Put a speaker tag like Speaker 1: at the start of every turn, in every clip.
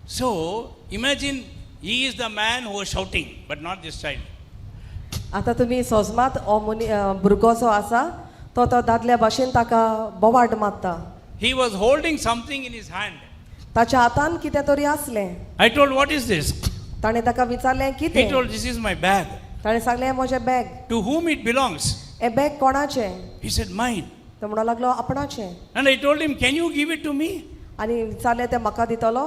Speaker 1: So imagine he is the man who was shouting, but not this child.
Speaker 2: आतां तुमी सोजमात हो money भुरगो जो आसा तो तो दादल्या भाशेन ताका बोवाट मारता.
Speaker 1: He was holding something in his hand.
Speaker 2: ताच्या हातान कितें तरी आसलें.
Speaker 1: I told, "What is this?"
Speaker 2: ताणें ताका विचारलें
Speaker 1: He
Speaker 2: कितें.
Speaker 1: told, "This is my bag."
Speaker 2: ताणें सांगलें हें म्हजें bag.
Speaker 1: To whom it belongs?
Speaker 2: हें बॅग कोणाचें?
Speaker 1: He said, "Mine."
Speaker 2: तो म्हणूंक लागलो आपणाचें.
Speaker 1: And I told him, "Can you give it to me?"
Speaker 2: आनी विचारलें तें म्हाका दितलो?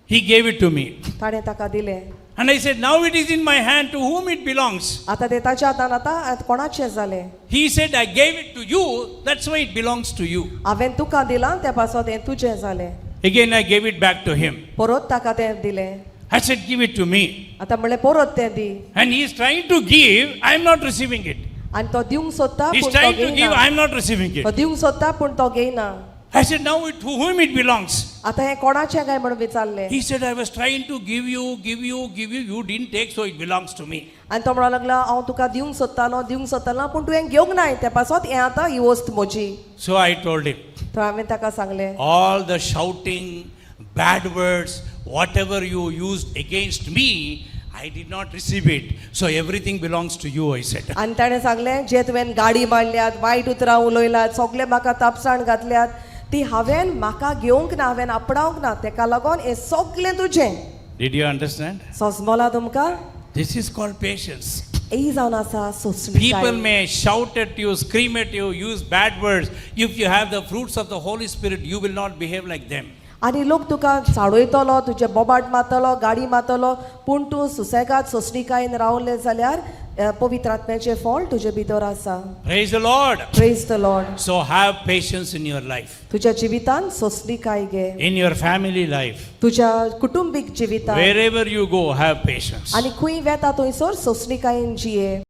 Speaker 1: He gave it to me.
Speaker 2: ताणें ताका दिलें.
Speaker 1: And I said, "Now it is in my hand, to whom it belongs?"
Speaker 2: आतां तें ताच्या हातान आतां कोणाचें जालें?
Speaker 1: He said, "I gave it to you, that's why it belongs to you."
Speaker 2: हांवें तुका दिलां त्या पासत हें तुजें जालें.
Speaker 1: Again, I gave it back to him.
Speaker 2: परत ताका तें दिलें.
Speaker 1: I said, "Give it to me."
Speaker 2: आतां म्हणलें परत तें दी.
Speaker 1: And he is trying to give, I am not receiving it.
Speaker 2: आनी तो दिवंक सोदता
Speaker 1: He is
Speaker 2: पूण तो
Speaker 1: trying to give,
Speaker 2: घेयना.
Speaker 1: I am not receiving
Speaker 2: तो
Speaker 1: it.
Speaker 2: दिवंक सोदता पूण तो घेयना.
Speaker 1: I said, "Now it, to whom it belongs?"
Speaker 2: आतां हें कोणाचें काय म्हणून विचारलें.
Speaker 1: He said, "I was trying to give you, give you, give you, you didn't take, so it belongs to me."
Speaker 2: आनी तो म्हणूंक लागलो हांव तुका दिवंक सोदतालो दिवंक सोदतालो पूण तुवें घेवंक नाय त्या पासत हें आतां ही वस्त म्हजी.
Speaker 1: So I told him,
Speaker 2: तर हांवें ताका सांगलें,
Speaker 1: "All the shouting, bad words, whatever you used against me, I did not receive it. So everything belongs to you," I said.
Speaker 2: आनी ताणें सांगलें जे तुवें गाडी मारल्यात वायट उतरां उलयल्यात सगळें म्हाका तापसाण घातल्यात ती हांवें म्हाका घेवंक ना हांवें आपणावंक ना तेका लागून हें सगळें तुजें.
Speaker 1: Did you understand?
Speaker 2: सोजमला तुमकां?
Speaker 1: This is called patience.
Speaker 2: ही जावन आसा सोंसणीकाय.
Speaker 1: People may shout at you, scream at you, use bad words. If you have the fruits of the Holy Spirit, you will not behave like them.
Speaker 2: आनी लोक तुका चाडयतलो तुजे बोबाट मारतलो गाडी मारतलो पूण तूं सुसेगाद सोंसणीकायेन रावलें जाल्यार पवित्र आत्म्याचें फळ तुजे भितर आसा.
Speaker 1: Praise the Lord.
Speaker 2: Praise the Lord.
Speaker 1: So have patience in your life,
Speaker 2: तुज्या जिवितान सोंसणीकाय घे.
Speaker 1: In your family life.
Speaker 2: तुज्या कुटुंबीक जिवितान.
Speaker 1: Wherever you go, have patience.
Speaker 2: आनी खंय वेता थंयसर सोंसणीकायेन जिये.